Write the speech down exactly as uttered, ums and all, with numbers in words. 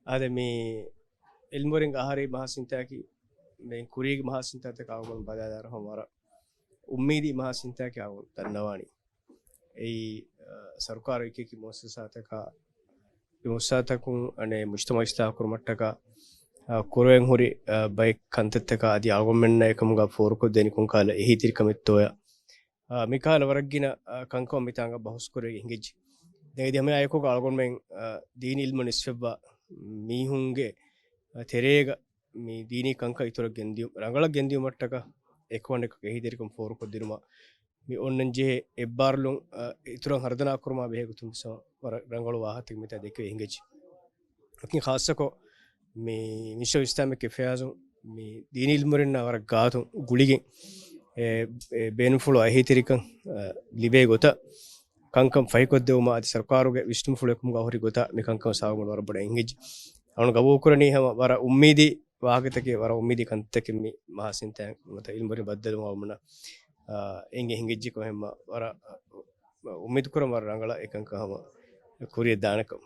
އާދެ، މި އިލްމުވެރިންގެ އަހަރީ މަހާ ސިންތާއަކީ، މި ކުރީގެ މަހާ ސިންތާތަކާ އަޅުގަނޑު ބަލާލާއިރު ހަމަ ވަރަށް އުއްމީދީ މަހާ ސިންތާއަކީ އަޅުގަނޑު ދަންނަވާނީ. އެއީ، އަ، ސަރުކާރު އެކި އެކި މުއައްސަސާތަކާ، މުއައްސަސާތަކުން އަނެއް މުޖްތަމަޢު އިސްލާހު ކުރުމަށްޓަކާ، އަ، ކުރެވެން ހުރި، އަ، ބައެއް ކަންތައްތަކާ އަދި އަޅުގަނޑުމެންނަށް އެކަމުގަ ފޯރުކޮށްދޭނީ ކޮންކަހަލަ އެހީތެރިކަމެއްތޯޔާ. އާ، މިކަހަލަ ވަރަށް ގިނަ، އާ، ކަންކަމަށް މިތާނގަ ބަހުސް ކުރެވިގެން ހިނގައްޖެ. ދެން އެދި ހަމައެއާއެކުގަ އަޅުގަނޑުމެން، އާ، ދީނީ އިލްމު ނިސްފަތްވާ މީހުންގެ، އާ، ތެރޭގަ މި ދީނީ ކަންކަން އިތުރަށް ގެންދިޔު-، ރަނގަޅަށް ގެންދިޔުމަށްޓަކާ އެކަމަށް އެކަކަށް އެހީތެރިކަން ފޯރުކޮށްދިނުމަށް މި އޮންނަން ޖެހޭ އެއްބާރުލުން، އާ، އިތުރަށް ހަރުދަނާ ކުރުމާ ބެހޭ ގޮތުން ވެސް ވަރަށް ރަނގަޅު ވާހަކަތައް މިތާ ދެކެވި ހިނގައްޖެ. އަކީ ޚާއްޞަކޮށް މި މިޝޯ އިސްލާމިކް އެފެއާޒު މި ދީނީ އިލްމުވެރިންނާ ވަރަށް ގާތުން ގުޅިގެން އެ، އެ ބޭނުންފުޅު އެހީތެރިކަން، އަ، ލިބޭ ގޮތަށް ކަންކަން ފަހިކޮށްދެވުމަށް އަދި ސަރުކާރުގެ ވިސްނުންފުޅު އެކަމުގަ ހުރި ގޮތަށް މި ކަންކަން ސާގުމަޑު ވަރަށް ބޮޑަށް އެނގިއްޖެ. އަޅުން ގަބޫލުކުރަނީ ހަމަ ވަރަށް އުއްމީދީ ވާހަކަތަކެއް، ވަރަށް އުއްމީދީ ކަންތަކެއް މި މަހާ ސިންތާ މަތަ އިލްމުވެރިން ބައްދަލުވުމަށް އަޅުމެންނަށް، އަ، އެނގި ހިނގިއްޖެ. ކޮހެމަ ވަރަށް، އަ، އުއްމީދު ކުރަން ވަރަށް ރަނގަޅަށް އެކަންކަން ހަމަ ކުރިއަށް ދާނެކަން.